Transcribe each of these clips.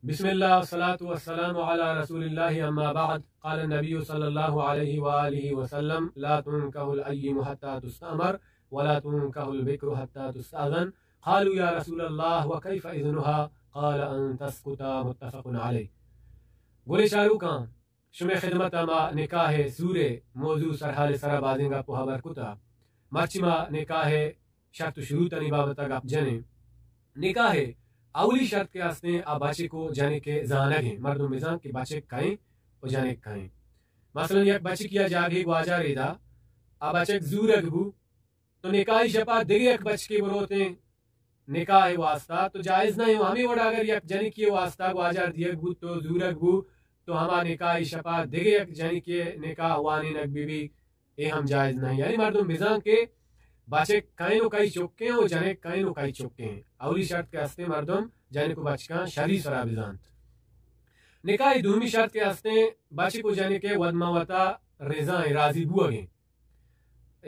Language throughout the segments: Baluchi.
بسم الله، والصلاة والسلام على رسول الله، أما بعد. قال النبي صلى الله عليه وآله وسلم: لا تنكح الأيم حتى تستأمر، ولا تنكح البكر حتى تستأذن. قالوا: يا رسول الله، وكيف إذنها؟ قال: أن تسكت. متفق عليه. گلیں چاروکاں، شمئے خدمت ءَ ما نکاح ءِ سور ءِ موضوع سرحال ءِ سرا بازیں گپ ءُ ہبر کتا. مرچی ما نکاح ءِ شرط ءُ شروطانی بابت ءَ گپ جنیں. نکاح ءِ اولی شرط کہ ہستیں، آ بچک ءُ جنک ءِ زانگ ایں. مردم بزان کہ بچک کئیں ءُ جنک کئیں. مثلاً یک بچکی ءَ جاگہے گواجار ءَ دا، آ بچک زورگ بو، تو نکاحی شپا دگہ یک بچکے بروتیں نکاح ءِ واسطہ، تو جائز نہ ایں. ءُ ہمے وڑا اگر یک جنکی ءِ واسطہ گواجار دیگ بوت، تو زورگ بو، تو ہما نکاحی شپا دگہ یک جنکی ءِ نکاح وانینگ بہ بی، اے ہم جائز نہ ایں. یعنی مردم بزان کہ بچک کئیں ءُ کئی چکیں ءُ جنک کئیں ءُ کئی چکیں. اولی شرط کہ ہستیں، مردم جنک ءُ بچکاں شری سرا بزانت. نکاح ءِ دومی شرط کہ ہستیں، بچک ءُ جنک ءِ وت ما وتا رضا ایں، راضی بوگ ایں.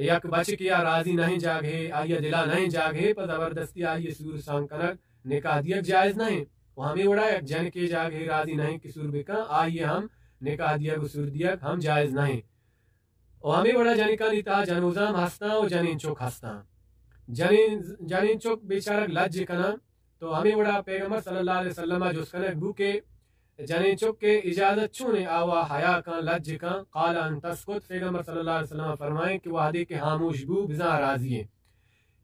یک بچکے ءَ راضی نہ ایں جاگہے، آئی ءَ دل ءَ نہ ایں جاگہے، پہ زبردستی آئی ءَ سور سانگ کنگ، نکاح دیگ جائز نہ ایں. ءُ ہمے وڑا یک جنکے جاگہے راضی نہ ایں کہ سور بکن، آئی ءَ ہم نکاح دیگ ءُ سور دیگ ہم جائز نہ ایں. ءُ ہمے وڑا جنکانی تہا جنوزام ہستاں ءُ جنین چک ہستاں. جنین، جنین چک بیچارگ لج کناں. تو ہمے وڑا پیغمبر صلی اللہ علیہ وسلم ءَ جست کنگ بو کہ جنین چک ءِ اجازت چون ایں؟ آ وا حیا کن، لج کن. قال ان تسکت، پیغمبر صلی اللہ علیہ وسلم ءَ فرمائیں کہ وہدے کہ ہاموش بو، بزاں راضی ایں.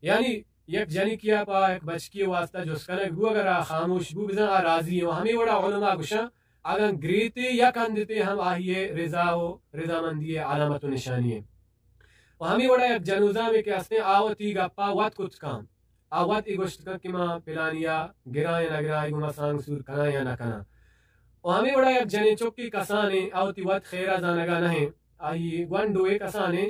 یعنی یک جنکی ءَ پہ یک بچکی ءِ واسطہ جست کنگ بو، اگر آ خاموش بو، بزاں آ راضی ایں. ءُ ہمے وڑا علماء گوشاں، اگاں گریتے یا کندتے ہم آئی ءِ رضا ءُ رضامندی ءِ علامت ءُ نشانی ایں. ءُ ہمے وڑا یک جنوزامے کہ ہستیں، آ وتی گپا وت کت کن. آ وت اے گوشت کن کہ ما پلانی ءَ گراں یا نہ گراں، آئی گوما سانگ سور کناں یا نہ کناں. ءُ ہمے وڑا یک جنین چکے کسانیں، آ وتی وت خیرا زانگا نہ ایں، آئی گونڈوے کسانیں،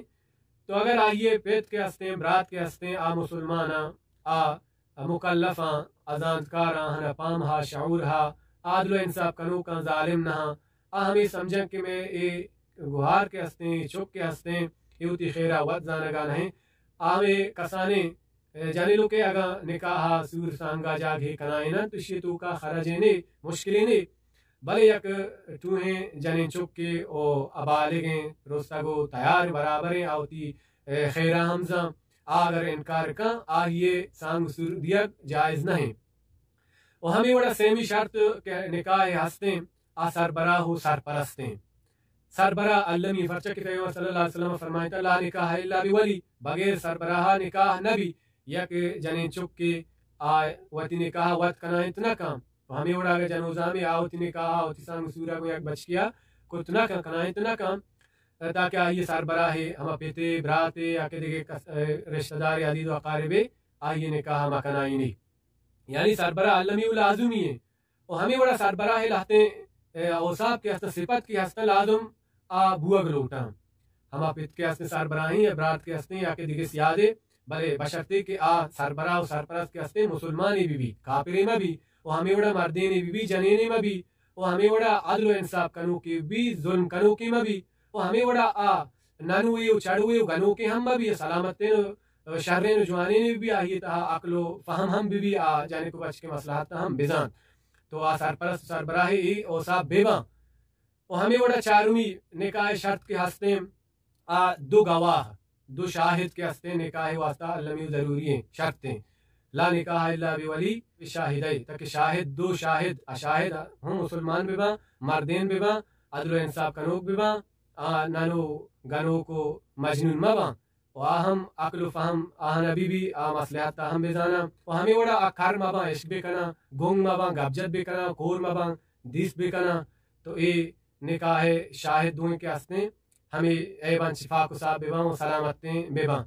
تو اگر آئی ءِ پت کہ ہستیں، برات کہ ہستیں، آ مسلماناں، آ مکلفاں، آ زانتکاراں، آہاں پام ہا، شعور ہا، عدل ءُ انصاف کنوکاں، ظالم نہ آں، آ ہمے سمجھاں کہ مئے اے گہار کہ ہستیں، اے چک کہ ہستیں، اے وتی خیرا وت زانگا نہ ایں. آ ہمے کسانیں جنینوکے اگاں نکاح ءَ سور سانگ ءَ جاگہے کنائیننت، تو ایشی توکا خرجے نے، مشکلے نے. بلے یک ٹوہیں جنین چکے ءُ ابالگیں، رستگ ءُ تیار برابریں، آ وتی، اے، خیرا ہم زان، آ اگر انکار کن، آئی ءِ سانگ سور دیگ جائز نہ ایں. ءُ ہمے وڑا سیمی شرط کہ نکاح ءِ ہستیں، آ سربراہ ءُ سرپرستیں. سربراہ المی، پرچا کہ پیغمبر صلی اللہ علیہ وسلم فرمائتا، لا نکاح الا بولی، بغیر سربراہ نکاح نہ بی. یک جنین چکے آ وتی نکاح وت کنائینت نہ کن. ءُ ہمے وڑا اگہ جنوزامے آ وتی نکاح، وتی سانگ سورا گوں یک بچکیا کت نہ کن، کنائینت نہ کن، تاکہ آئی سربراہے، ہما پتے، براتے یا کہ دگہ کس، رشتہ دارے، عزیز ءُ اقاربے آئی نکاح مکنائینی. یعنی سربراہ المی ءُ لازمی ایں. ءُ ہمے وڑا سربراہ ءِ لہتیں، اے، اوصاف کہ ہستاں، صفت کہ ہستاں، لازم آ بوگ لوٹاں. ہما پت کہ ہستیں سربراہیں یا برات کہ ہستیں یا کہ دگہ سیادے، بلے بشرطے کہ آ سربراہ ءُ سرپرست کہ ہستیں مسلمانے بہ بی، کافرے مہ بی، ءُ ہمے وڑا مردینے بہ بی، جنینے مہ بی، ءُ ہمے وڑا عدل ءُ انصاف کنوکے بہ بی، ظلم کنوکے مہ بی، ءُ ہمے وڑا آ ننوے ءُ چڑوے ءُ گنوکے ہم مہ بی، سلامتیں ءُ شریں ءُ جوانینے بہ بی، آئی تہا عقل ءُ فہم ہم بہ بی، آ جنک ءُ بچک ءِ مصلحت ہم بزانت. تو آ سرپرست ءُ سربراہ ءِ اے اوصاف بہ باں. ءُ ہمے وڑا چارمی نکاح ءِ شرط کہ ہستیں، آ دو گواہ، دو شاہد کہ ہستیں، نکاح ءِ واسطہ المی ءُ ضروری ایں، شرط ایں. لا نکاح الا بولی شاہدے، تاکہ شاہد، دو شاہد، آ شاہد ہم مسلمان بہ باں، مردین بہ باں، عدل ءُ انصاف کنوک بہ باں، آ ننو گنوک ءُ مجنون مہ باں. ءُ آ ہم عقل ءُ فہم آہانا بہ بی، آ مصلحت ءَ ہم بزاناں. ءُ ہمے وڑا آ کر مہ باں، اشک بکناں، گنگ مہ باں، گپ جت بکناں، کور مہ باں، دیست بکناں. تو اے نکاح ءِ شاہد دوئیں کہ ہستیں، ہمے عیباں چہ پاک ءُ صاف بہ باں ءُ سلامتیں بہ باں.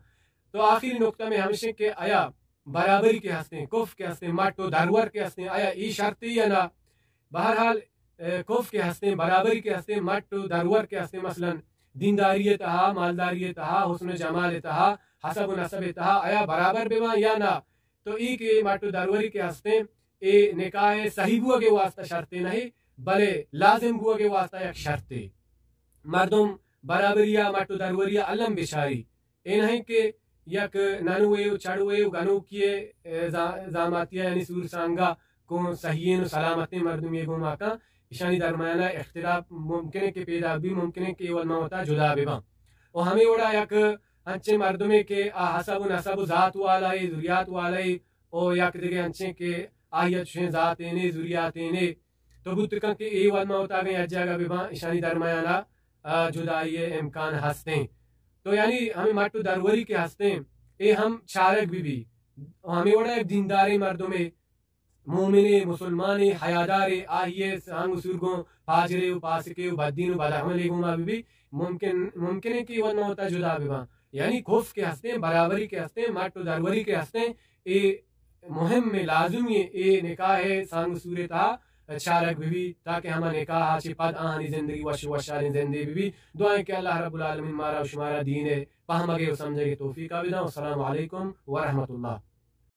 تو آخری نقطہ مئے ہمیش ایں کہ آیا برابری کہ ہستیں، کف کہ ہستیں، مٹ ءُ درور کہ ہستیں، آیا اے شرطے یا نہ؟ بہرحال، اے، کف کہ ہستیں، برابری کہ ہستیں، مٹ ءُ درور کہ ہستیں، مثلاً دینداری ءِ تہا، مالداری ءِ تہا، حسن ءُ جمال ءِ تہا، حسب ءُ نسب ءِ تہا، آیا برابر بہ باں یا نہ؟ تو اے کہ مٹ ءُ دروری کہ ہستیں، اے نکاح ءِ صحیح بوگ ءِ واسطہ شرطے نہ ایں، بلے لازم بوگ ءِ واسطہ یک شرطے. مردم برابری ءَ، مٹ ءُ دروری ءَ الم بچاری. اے نہ ایں کہ یک ننوے ءُ چڑوے ءُ گنوکی ءِ، اے، زا-، زاماتی ءَ، یعنی سور سانگا گوں صحیحیں و سلامتیں مردمے گوما کن، ایشانی درمیانا اختلاف ممکن ہے کہ پیدا بی، ممکن ہے کہ اے وت ما وتا جدا بباں۔ و ہمے وڑا یک انچیں مردمے کہ آ حسب و نسب و ذات والائے، ذریات والائے، و یک دگہ انچیں کہ آئی چشیں ذاتینے، ذریاتینے، تو بوت کن کہ اے وت ما وتا اگاں یک جاگہ بباں، ایشانی درمیانا، آ، جدائی امکان ہستیں۔ تو یعنی ہمے مٹ و دروری کہ ہستیں، اے ہم چارگ ببی۔ و ہمے وڑا یک دینداریں مردمے، مومنے، مسلمانے، حیادارے، آہیے سانگ و سور گوں پاجرے و پاسکے و بدین و بدعملے گوما ببی، ممکن، ممکن ہے کہ اے وت ما وتا جدا بباں۔ یعنی کف کہ ہستیں، برابری کہ ہستیں، مٹ و دروری کہ ہستیں، اے مہم ہے، لازمی ہے، اے نکاح ہے، سانگ و سورے تہا چارگ ببی، تاکہ ہما نکاح چہ پد آہانی زندگی وش و وشاریں زندے ببی۔ دعائیں کہ اللہ رب العالمین مارا و شمارا دین ہے، پہمگے و سمجھگے توفیقا بداں۔ السلام علیکم ورحمۃ اللہ۔